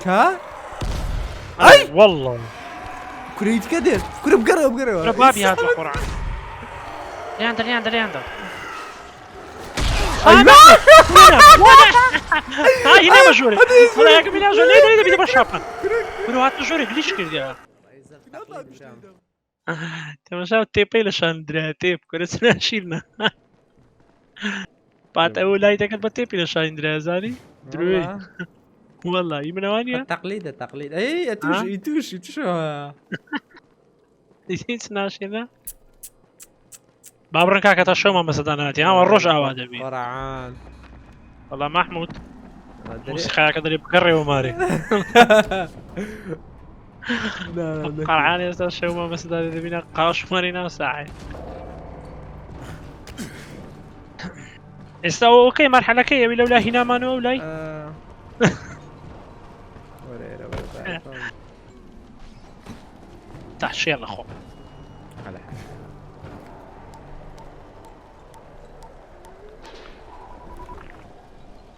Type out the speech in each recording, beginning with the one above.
کە ئەی والله کورەی دیکە دێت کورە بگەڕێوە بگەڕێوە کورە بابی هات لە قورعان لێیان دە لێیان دە لێیان دە هی ژۆرێ یەکەم هینا ژۆرێ لێ دەبی دەبی بە شاپان کورە هاتە ژۆرێ گلیش کردیا تەماشا تێپەی لە شان درا تێپ کورە چ ناشیرنە پات ئەو لای دەکرد بە تێپی لە شانی درا زانی دروێ والله ئی منەوانە تەقلیدە تەقلید ئەی ئەتوش ئیتوش ئیتوشەوە هیچ ناشێنە با بڕن کاکە تا شەومان بەسەدا ناتی هاوە ڕۆژ ئاوا دەبی قورعان وەڵا مەحمود مۆسیقاکە دەرێ بگەڕێەوە مارێ قەرعان ئێستا شەومان بەسەدا دەبینە قاشماری ناو ساعێ ئێستا ئۆکەی مەرحەلەکەی ئەوی لەولا هینامانەوە لای تا شێر لە خۆم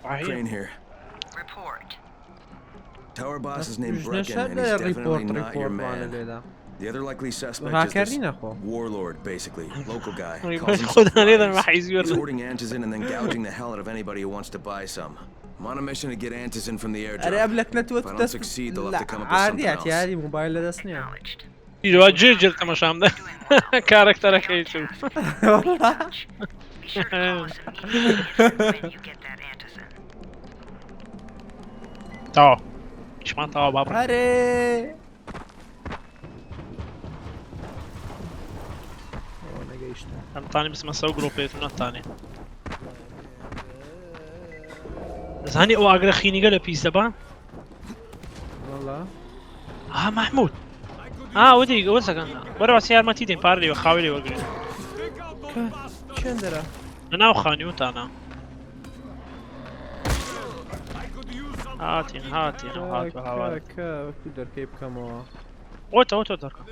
Crane here. Report. Tower boss is named Brecken, and he's definitely not your man. The other likely suspect is this warlord, basically, local guy. Calls himself Rise. He's hoarding antizin and then gouging the hell out of anybody who wants to buy some. I'm on a mission to get antizin from the ئەرێ airdrop. ئەم لەکنە تۆ If I don't دەست succeed, they'll have to come up with something عادیات else. یاری مۆبایل لە دەست نییە Acknowledged. جێ جێر تەماشام دە Doing well. کارەکتەرەکەی چوو Be in touch. Be sure to call us immediately if and when you get that antizin. تەواو ئیشمان تەواو با بڕن ئەرێ ئەوە نەگەیشتم ئەمتانی بچمە سەو گرۆپێت و نەتانێ دەزانی ئەو ئاگرە خینیگە لە پیس دەبا وەڵا ها محمود ها ودی ئەوە سەکەن وەرەوە سی یارمەتی دێن پارە لێوە خاوی لێ وەگرن کە چێن دەرە لە ناو خانیوتانە هاتین هاتین ئەو هات و هاوار کە وەکو دەرکەی بکەمەوە ئۆتە ئۆتە دەرکە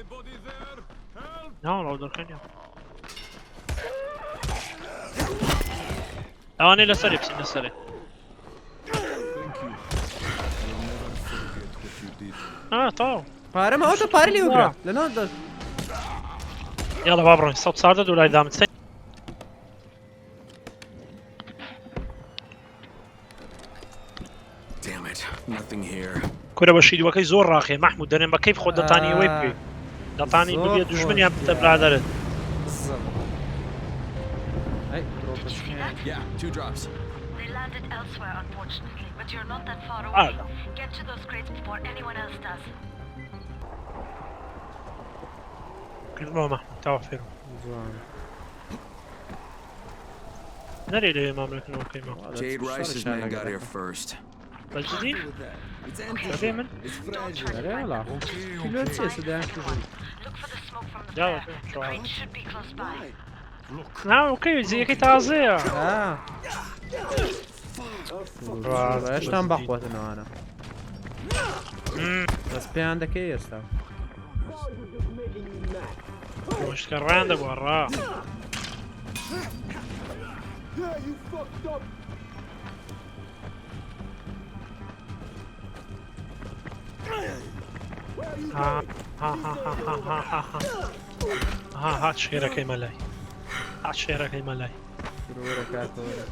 ناوەڵا دەرکە نیە ئەوانەی لەسەرێ بچین لەسەرێ آه تەواو پارەمە ئەوتە پارە لێ وەگرە لە ناو دەست يلا با بڕۆین 114 دۆلاری دامت Damn it. Nothing here. کورە بە شیدوەکەی زۆر ڕاخێ مەحمود دەرێن بە کەیف خۆت دەتانی ئەوەی بکەی دەتانی زۆر ببیە دوژمنیان خۆش بتە دیارە. برادەرت زم. ئەی Did you see that? Yeah, two drops. They landed elsewhere, unfortunately, but you're not that far Ah, away. no. Get to those crates before anyone else does. کردمەوە مەحمود تاوا فێرم جوان. نەرێ لەوێ ماملەکەنەوەکەی ما Jade Rice's man got here first. بە جدی It's بەبێ من It's Don't try to ئەرێ find وەڵا them. Just کیلۆ چیە find سدایان everyone. Look for the smoke from the Yeah, flare. okay, The sure. crates should be close by. نا ئۆکەی جێیەکەی تازەیە هێشتان بەخوەتنەوانە بەس پێیان دەکەی ئێستا مشکە ڕایان دەبووە ڕا ها ها ها ها ها ها ها ها هات شێرەکەی مەلای هات شێرەکەی مەلای وەرە کاکە وەرە.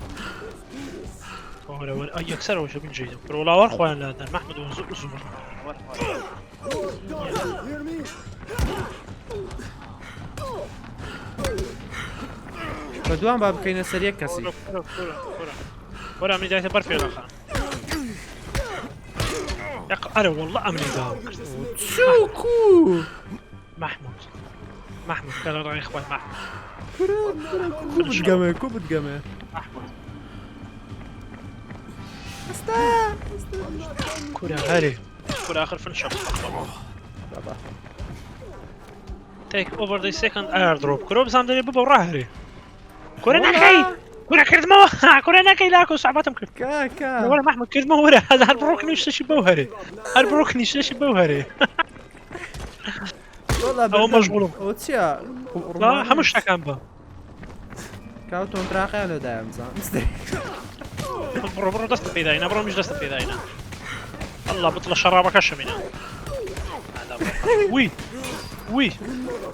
وەرە وەرە ئەی یەکسەر ئەوەشە بنجێ کورە وەڵا وەر خۆیان لادەن مەحمود زوو زوو وەر بە دوان با بکەینە سەر یەک کەسی کورە کورە کورە کورە وەرە ئەمنی دایتە بەر فێرەخان یەق ئەرە والله ئەمنی داوم کرد چوکو محمود محمود کە لە ڕای خۆی محمود کورە کورە کو بتگەمێ کو بتگەمێ محمود ئەستا کورە هەرێ کورە آخر فنشە بابا تێک ئۆڤەر دی سێکند ئایردرۆپ کورە بزانم دەرێ ببە ڕا هەرێ کورە نەکەی کورە کردمەوە کورە نەکەی لاکۆ سەعبەتم کرد کاکە وەرە محمود کردمەوە وەرە هەر بڕۆکنی شتێکی بەو هەرێ هەر بڕۆکنی شتێکی بەو هەرێ وەڵا ئەوە بردم. مەشغوڵم. ئەوە چییە لا هەموو شتەکان بە کاو تۆنتراقیان لە دایم زان بڕۆ بڕۆ دەستت پێداینا بڕۆ میش دەستت پێداینا. الله بطلە شەڕابەکەشم هێنا. وی وی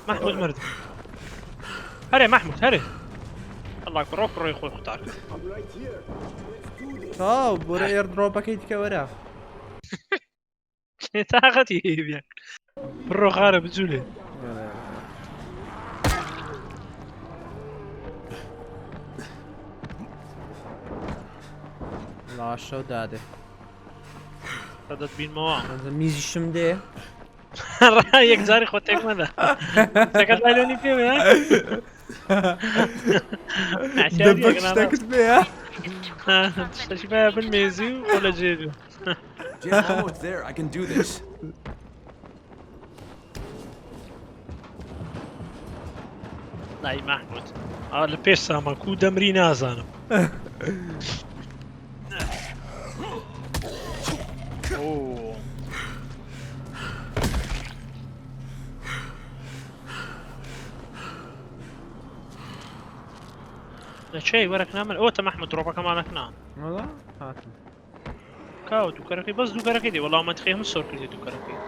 محمود مرد. هەرێ محمود هەرێ. الله کوڕۆ کوڕۆی خۆی قوتار کرد. تاو بۆرە ئێردرۆپەکەی دیکە وەرە. تاقەتی هەیە بڕۆ خارە بجوولێ. لاشە و دادێ. دەتبینمەوە. میزیشم دێ. یەکجاری خۆ تێک مەدە. شتەکەت لایلۆنی پێوەیە؟ دەبەک شتەکت پێیە؟ شتەکی پێیە بن مێزی و خۆ لە جێ بێ. Jade, I'm almost there. I can do this. دای مەحمود ئا لە پێش سامان کو دەمری نازانم. ئۆ. لە چێ وەرەکنا من ئەوە تە مەحمود درۆپەکەمانەکنا. وەڵا هاتم. کاوە دووکەرەکەی بەس دووکەرەکەی دێ وەڵا مەنتقی هەموو سۆر کردی دووکەرەکەی.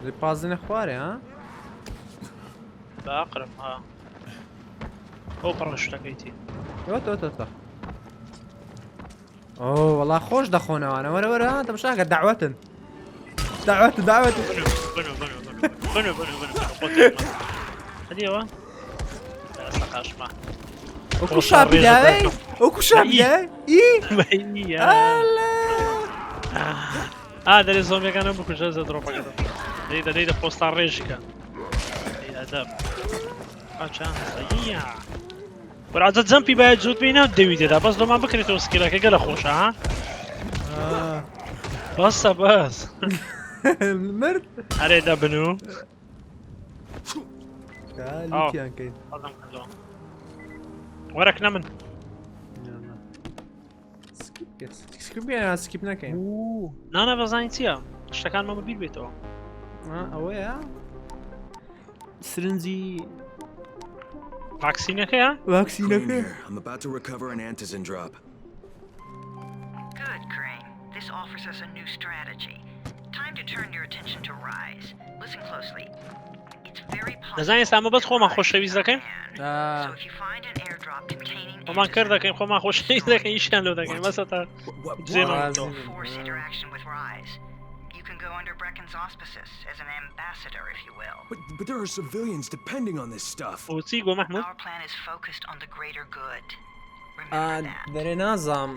لێ پازنە خوارێ ها؟ باقرم ها. ئەو پەڕە شتەکەی تی. ئەوە تۆ تۆ. ئۆ وەڵا خۆش دەخۆنەوانە وەرە وەرە ها تەماشاکە دەعوەتن. دەعوەتن دەعوەتن. بنو بنو بنو بنو بنو بنو بنو خۆ تێک مەدە. هەدیەوە؟ ئێستا قاشما. وەکو شاپی داوێ؟ وەکو شاپی داوێ؟ ئی؟ بەینیە. ئەلە. ئا دەرێ زۆمبیەکانم بکوژە زە درۆپەکە دەم. دەی دە دەی دە پۆستا ڕێژکە. ئەی ئەدەب. ئاچان سەیە. وەرعادە جەمپی باید زوت بی ناو دەوی دێدا بەس لۆمان بکرێتەوە سکیلەکە گەلە خۆشە ها؟ بەسە بەس. مرد. ئەرێ دەبن و. لوتیان کەین. ئەڵم کردەوە. وەرەک نەمن. سکیپ بکەین سکیپ نەکەین. نانا بەزانین چییە؟ شتەکانمان بەبیر بێتەوە. ئەوەیە سرنجی ڤاکسینەکەیە؟ Crane ڤاکسینەکە. here. I'm about to recover an antizin drop. Good, Crane. This offers us a new strategy. Time to turn your attention to Rise. Listen closely. It's very possible دەزانین ئێستا ئەمە بەس that خۆمان Rise خۆشەویست is our دەکەین؟ man. آه. So if you find an airdrop containing خۆمان کەر antizin, دەکەین خۆمان خۆشەویست دەکەین ئیشیان لەو دەکەین بەسە تا What? what جێمان why? کردەوە. force interaction with Rise. You can go under Brecken's auspices as an ambassador, if you will. But there are civilians depending on this stuff. بۆچی گۆ مەحمود؟ Our plan is focused on the greater good. Remember that. دەرێ نازام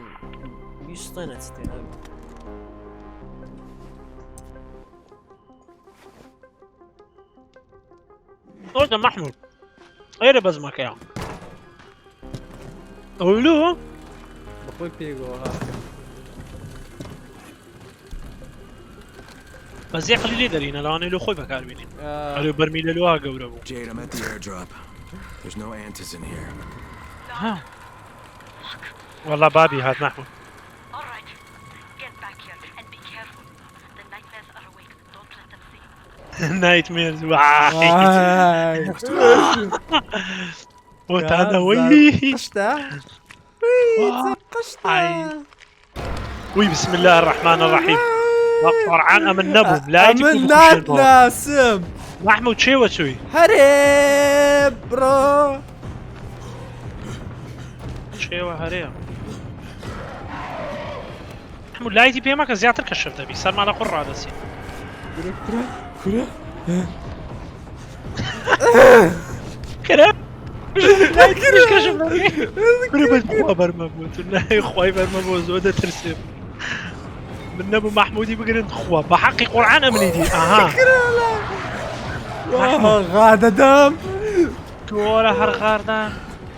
بیستێنە چتێنە. ئەوە مەحمود. ئێرە بەزمەکەیە. ئەوەی لۆ؟ بەخۆی پێگەوە هاتم. بەزیێ قلی لێ دەرینە لەوانەیە لۆ خۆی بەکاربینین. ئەرێ بەرمیلە لۆ گەورە بوو. Jade, I'm at the airdrop. There's no antizin here. ها. والله بابي هات محمود. All right. Get back here and be careful. The nightmares are awake. Don't let them see. نايت ميرز واي. وای. وتانەوەی. قشتە؟ قشتە. وي بسم الله الرحمن الرحيم. قرعان ئەمن نەبووم لای ئەمن ناتناسم. محمود چێوە چووی؟ هەرێ بڕۆ. چێوە هەرێ. محمود لایتی پێ مەکە زیاتر کەشف دەبی سەرما لە قوڕ ڕادەچی. کورە کورە کورە. کرە لایتیش کەشف دەبی. کورە بەس خوا بەرمە بوو تو نای خوای بەرمە بۆ زۆر دەترسێم. من نەبوو محمودی بگرن خوا بە حەقی قورعان ئەمنی دی. ئەها. غادەدەم. تۆرە هەر غاردان.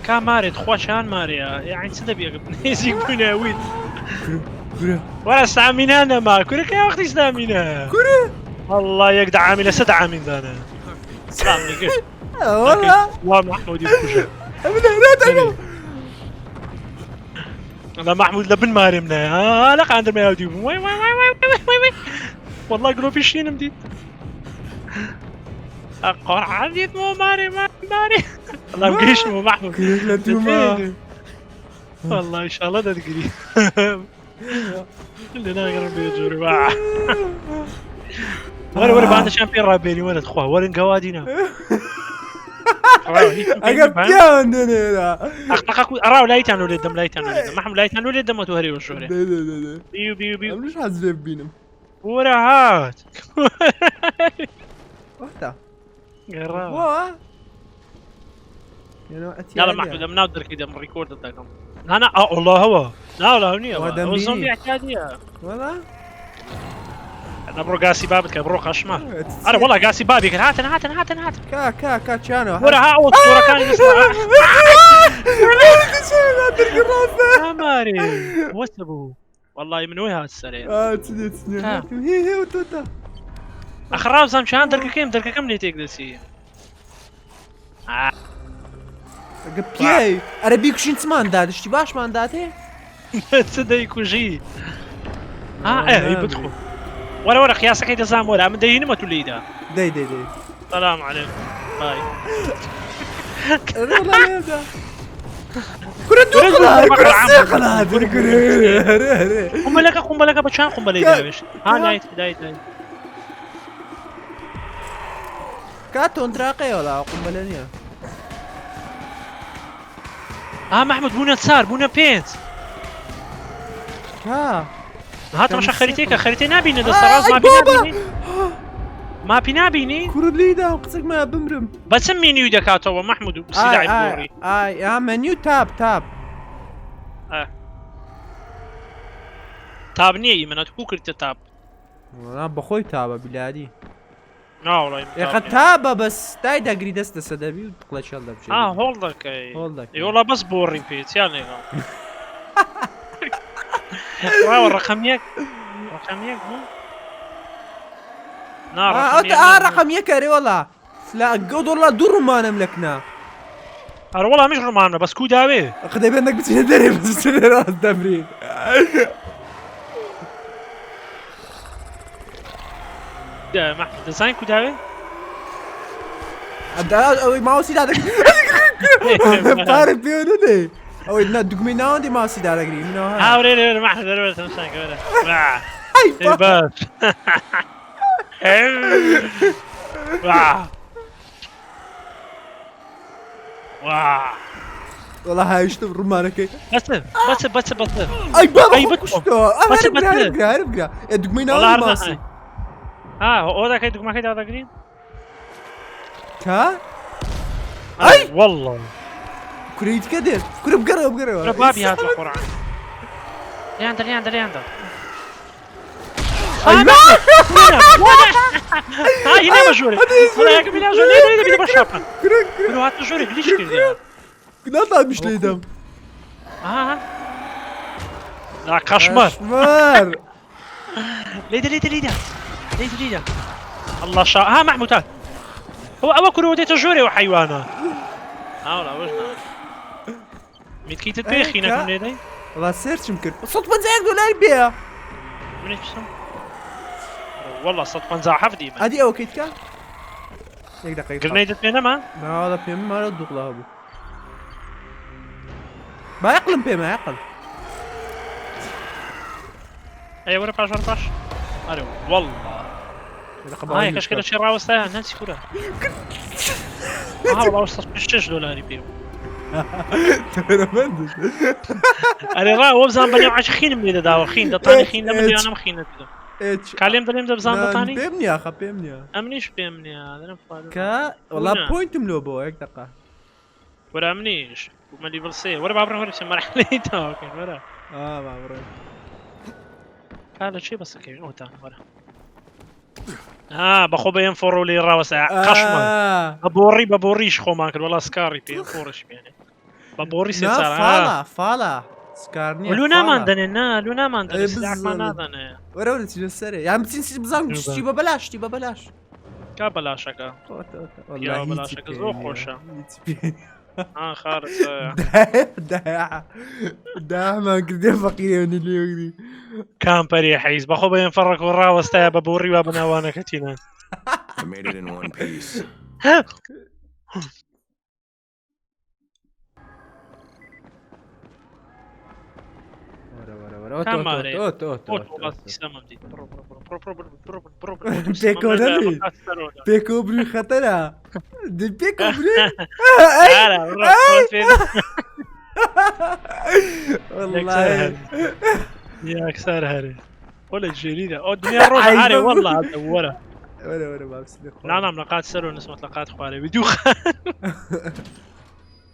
کا مارێت خوا چیان مارەیە یاعنی چ دەبی ئەگەر نزیک بووینە ویت. کورە وەرە سامینا نەما کورە کە وەختی سامینا. کورە. والله یەک دەعامی لەسەر دەعامین دانە. سلام نگرت. وەڵا. وا محمودی بکوژە. ئەمن هەراتەکەم. لا محمود لبن مارمنا ها لا قاندر ما يودي وي وي وي وي وي وي والله قلوبي شينم دي قرعة ديت مو ماري ماري ماري والله مقريش مو محمود كورە لە دووما. والله ان شاء الله ده تقري لێ ناگەڕم بێ جۆرە وا. وەرە وەرە باندەشیان پێ ڕابێنی وەرە تخوا وەرن گەوادینە ئەگەر پیاوان دێنێرا ئەڕاو لایتان و لێ دەم لایتان و لێ دەم مەحم لایتان و لێ دەمە تو هەری وەشۆرێ بیو بیو بیو ئەمنیش حەز لێ ببینم وەرە هات وەختە گەڕاوە وا يلا محمود ئەم ناو دەرکی دەم ڕیکۆرد دەکەم نا نا الله هو لا لا نییە وا ئەوە دەمبینی. زۆمبی اعتیادیە وەڵا ئەنا بڕۆ گاسی بابت کە بڕۆ قەشمە ئەرە وەڵا گاسی بابی کرد هاتن هاتن هاتن هاتن کا کا کا چیانەوە وەرە ها ئەوە سۆرەکانی ئەمارێ وەسە بوو والله من وين هات السريع هي هي وتوتا اخ ڕاوزان چیان دەرکەکەیم دەرکەکەم لێ تێک دەچی ئەگە پیای ئەرە بیکوشین چمان داد شتی باشمان داتێ چ دەیکوژی ها ئێ بدخۆ وەرە وەرە قیاسەکەی دەزام وەرە من دەینمە تو لێیدا دەی دەی دەی سلام عليكم باي ئەرە وەڵا لێدا. کورە دوو قڵا کورە سێ قڵا کورە هەرێ هەرێ قنبلەکە قنبلەکە بە چەند قنبلەی داوێشت ها لایت لایت لایت کا تۆندراقەیە وەڵا قومبەلە نییە ها محمود بوونە چار بوونە پێنج کا ها تەماشا خەریتەیەکە خەریتەی نابینە دەستە ئای ڕاست ماپی بابا. نابینی ماپی نابینی کورە لێیدا قسەک ما بمرم بە چ مینیوی دەکاتەوە محمود و سیلاعی ئای بگۆڕی ئای ئا مەنیو تاب تاب تاب نییە ئی منە تو کردتە تاب وەڵا بەخۆی تابە بیلادی نا وەڵای من ئێخە تاب نییە. تابە بەس دای دەگری دەست دەسە دەبی و قڵەچێڵ دەبچێ ها هۆڵ دەکەی هۆڵ دەکەی. ئێ وەڵا بەس بۆڕیم پێ چیان لێگەڵ ڕاوە ڕقم یەک ڕقم یەک بوو نا ڕقم یەک ئا نەبوو. ڕقم یەکە رێ وەڵا لا گەو دۆڵا دوو ڕومانم لەکنا ئەرە وەڵا منیش ڕمانە بەس کو داوێ قدەی بێندەک بچینە دەرێ بچینە ڕاست دەمرین محمود دەزانین کو داوێ ئەوەی ماوسی دادەگری پارە پێ نەدەی ئەوەی نا دوگمەی ناوەندی ماوسی دادەگری منەوە هاورێ لێرە محمود دەرەوە تەمشاکە وەرە ئەی ئێ باش واه. واه. وەڵا هاویشتم ڕومانەکەی بەسە بەسە بەسە بەسە ئەی بابا ئەی خۆ بتخۆ. کوشتەوە ئەم بەسە، هەرم گرا بەسە. هەرم گرا هەرم گرا ئێ دوگمەی وەڵا ناوەندی هەر ماوسی ها ئەو دەکەی دوگمەکەی دادەگرین کا ئەی! والله کورەی دیکە دێت کورە بگەڕێوە بگەڕێوە لە بابی هات لە قورعان لێیان دە لێیان دە لێیان دە ئەی ها هینا بە ژۆرێ وەڵا یەکە بینا ژۆرێ لێ دە بینا بە شاپان کورە کورە کورە هاتە ژۆرێ گلیش کردیان ناتانیش لێدەم ها لا قەشمەر قەشمەر لێدە لێدە لێدە لێدە لێدە الله شا ها محمود هات هو ئەوە کورەوە دێتە ژۆرێ و حیوانە ها وەڵا ئەوەش نا میتکیتت پێ خینەکەم لێدەی وەڵا سێرچم کرد 151 دلار بێ منیش بچم والله 157 دی من ئەدی ئەوە کەیت کە یەک دقیقە گرنەیدت پێ نەما ناوەڵا پێم مارە دووقڵا هەبوو با عقلم پێمە عقل ئەی وەرە پاش وەرە پاش ئەرێ والله ها یەکەش کە لە چێ ڕاوەستایە نەچی کورە ها وەڵا 126 دلاری پێ بوو. ئەرێ ڕا وەبزان بەنێو عەش خینم لێ دەداوە خین دەتانی خین لە من یانم خینە دەدەم کالێم دەلێم دەبزان دەتانی پێم نییە خە پێم نییە ئەمنیش پێم نییە دەرم خواردن. کە وەڵا نا. پۆینتم لۆ بۆ یەک دقە وەرە ئەمنیش بوومە لیڤڵ سێ وەرە با بڕۆین وەرە بچین مەرحەلەی تەواوکەین وەرە ئا با بڕۆین کا لە چێ بەسەکەوین ئەوتان وەرە ها بەخۆ بە ئێم فۆڕۆ لێی ڕاوەستا قەشمە بە بۆڕی بە بۆڕیش خۆمان کرد وەڵا سکاڕی پێ فۆڕش پێنێ بە بۆڕی سێ نا چار ها. فاڵە فاڵە سکار نییە لو نامان فاڵە. دەنێ نا لو نامان دەنێ ئێ سلاحمان بزانە. نادەنێ وەرە وەرە چینە سەرێ یان بچین چی بزانم بزان. شتی بە بەلاش شتی بە بەلاش کا بەلاشەکە والله پیاوە هیچی بەلاشەکە پێ زۆر نییە. خۆشە. هیچی پێ نییە. ها خارج دامان کردێ فەقیرێنی لێگری کامپەری حیز بەخۆ بە ئێم فەڕەک و ڕاوەستایە بە بۆڕی وا بەناوانەکە تینە I made it in one piece. وەرە وەرە وەرە ئۆتۆ کامارەیە؟ ئۆتۆ ئۆتۆ ئۆتۆ ئۆتۆ وڵات ئۆتۆ. سیستەمم دیت بڕۆ بڕۆ بڕۆ بڕۆ بڕۆ بڕۆ بڕۆ بڕۆ پێکەوە نەبی. پێکەوە بروی خەتەرە دی پێکەوە بروی ئارا بڕۆ خۆت پێ والله یەکسەر هەرێ ولا جێریدا ئەو دنیا ڕۆژ ئارێ والله وەرە وەرە وەرە بابسی نانام لە قات سەر و نسمەت لە قات خوارێ دوو.